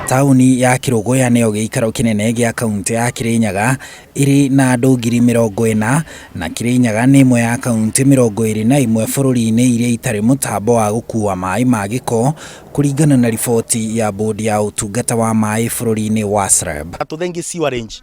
Taũni ya Kĩrũgũya nĩyo gĩikaro kĩnene gĩa kauntĩ ya Kĩrĩnyaga ĩrĩ na andũ 40,000 na Kĩrĩnyaga nĩ ĩmwe ya kauntĩ 21 bũrũri-inĩ iria itarĩ mũtambo wa gũkuua maĩ ma gĩko kũringana na riboti ya bodi ya ũtungata wa maĩ bũrũri-inĩ WASREB. Tũthengie sewerage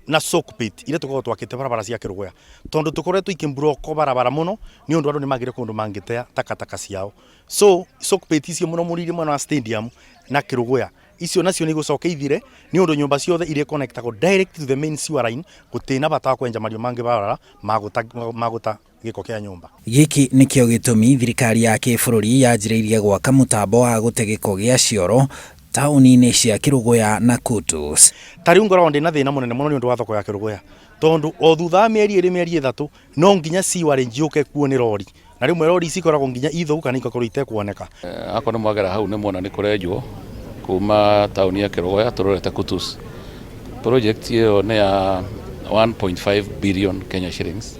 na soak pit iria tũkoragwo twakĩte barabara cia Kĩrũgũya tondũ tũkoretwo ikĩmburoko barabara mũno nĩ ũndũ andũ nĩ magire kũndũ mangĩtea takataka ciao. So soak pit icio mũno mũno iria mwena wa stadium na Kĩrũgũya icio nacio nĩ igũcoka ithire nĩ ũndũ nyũmba ciothe iria connectagwo direct to the main sewer line gũtirĩ bata wa kwenja marima mangĩ barabara magũta gĩko kĩa nyũmba. Gĩkĩ nĩkĩo gĩtũmi thirikari ya kĩbũrũri yanjĩrĩirie gwaka mũtambo wa gũte gĩko gĩa cioro taũni-inĩ cia Kĩrũgũya na Kutus. Ta rĩu ngoragwo ndĩna thĩna mũnene mũno nĩ ũndũ wa thoko ya Kĩrũgũya tondũ o thutha wa mĩeri ĩrĩ mĩeri ĩthatũ no nginya sewerage yũke kuo nĩ rori na rĩmwe rori ici ikoragwo nginya ithũku kana igakorwo itekuoneka. Akorwo nĩ mwagera hau nĩ mwona nĩ kũrenjwo kuma taũni ya Kĩrũgũya tũrorete Kutus. Project ĩyo nĩ ya 1.5 billion Kenya shillings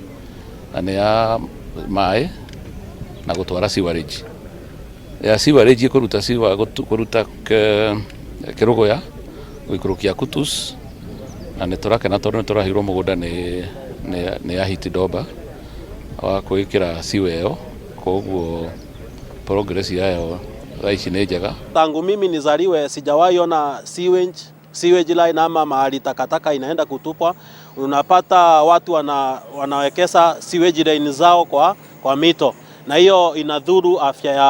na nĩ ya maĩ na gũtwara sewerage. Ya sewerage ĩkũruta sewer kũruta Kĩrũgũya gũikũrũkia Kutus na nĩ tũrakena tondũ nĩ tũraheirwo mũgũnda nĩ Ahiti Domba wa gwĩkĩra sewer ĩyo, koguo progress yayo thaa ici nĩ njega. Tangu mimi nizaliwe sijawahi ona sewage line ama mahali takataka inaenda kutupwa. Unapata watu wanawekeza sewage line zao kwa mito na hiyo inadhuru afya ya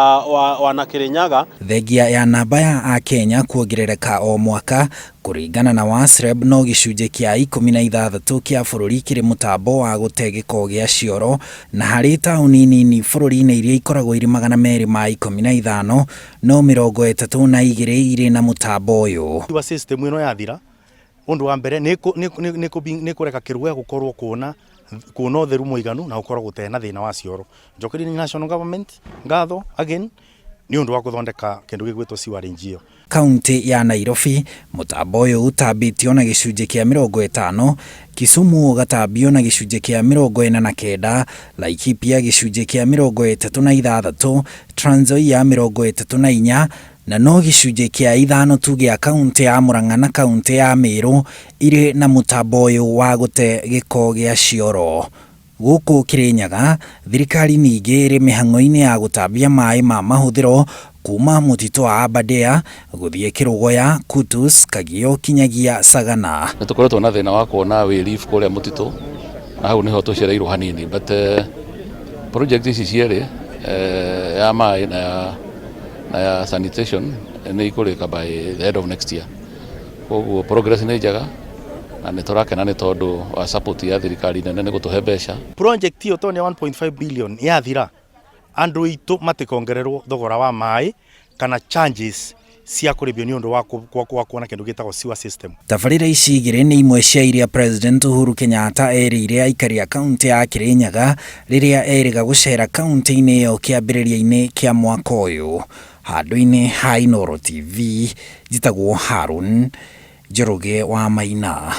wanakirinyaga. Thengia ya namba ya akenya kuongerereka o mwaka kũringana na WASREB no gĩcunjĩ kĩa 16 kĩa bũrũri kĩrĩ mũtambo wa gũte gĩko gĩa cioro na harĩ taũni nini bũrũri-inĩ iria ikoragwo irĩ 215 no 32 irĩ na mũtambo ũyũ. Sewer system ĩno yathira ũndũ wa mbere nĩ kũreka Kĩrũgũya gũkorwo kuona ũtheru mũiganu na gũkorwo gũtarĩ na thĩna wa cioro. Njokerie national government ngatho again nĩ ũndũ wa gũthondeka kĩndũ gĩgwĩtwo sewerage ĩyo. Kaunti ya Nairobi mũtambo ũyũ ũtambĩtio na gĩcunjĩ kĩa 50, Kisumu ũgatambio na gĩcunjĩ kĩa 49, Laikipia gĩcunjĩ kĩa 36, Trans Nzoia 34 na no gĩcunjĩ kĩa 5 tu gĩa kaunti ya Murang'a na kaunti ya Meru irĩ na mũtambo ũyũ wa gũte gĩko gĩa cioro. Gũkũ Kĩrĩnyaga, thirikari ningĩ ĩrĩ mĩhang'o-inĩ ya gũtambia maĩ ma mahũthĩro kuma mũtitũ wa Aberdare gũthiĩ Kĩrũgũya, Kutus, Kagio kinyagia Sagana. Nĩ tũkoretwo na thĩna wa kuona relief kũrĩa mũtitũ na hau nĩho tũcereirwo hanini, but project ici cierĩ ya maĩ na ya sanitation nĩ ikũrĩka by the end of next year. Koguo progress nĩ njega na nĩ tũrakena nĩ tondũ wa support ya thirikari nene nĩ gũtũhe mbeca. Project ĩyo tondũ nĩ ya 1.5 billion yathira andũ aitũ matikongererwo thogora wa maĩ kana charges cia kũrĩbio nĩ ũndũ wa kuona kĩndũ gĩtagwo sewer system. Tabarĩra ici igĩrĩ nĩ imwe cia iria President Uhuru Kenyatta erĩire aikari a kaunti ya Kĩrĩnyaga rĩrĩa erĩga gũcera kaunti-inĩ ĩyo kĩambĩrĩria-inĩ kĩa mwaka ũyũ. Handũ-inĩ ha Inooro TV, njĩtagwo Harun Njoroge wa Maina.